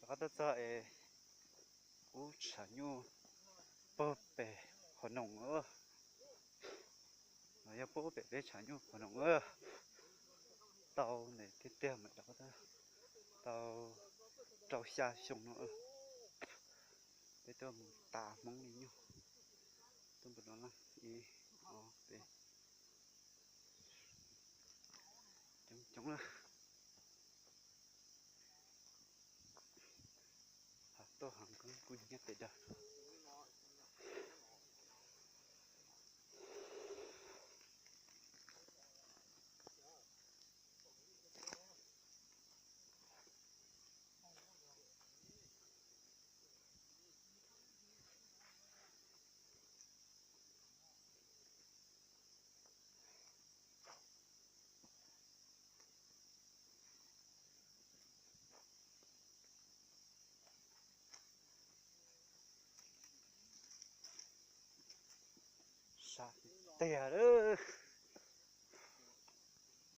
Qhov tuaj txog es ub tshav nyuj puag pem qhov noog, los yog puag pem peb tshav nyuj qhov noog, tau ntev tiag tiag mas tau, tau rau xya xyoo no peb tuaj mus tas Hmoob li nyuj, tuaj npus no na, ib, ob, peb, coob coob na. Tuaj heev kub hnyiab tes daws. Sab tiag tiag lawm.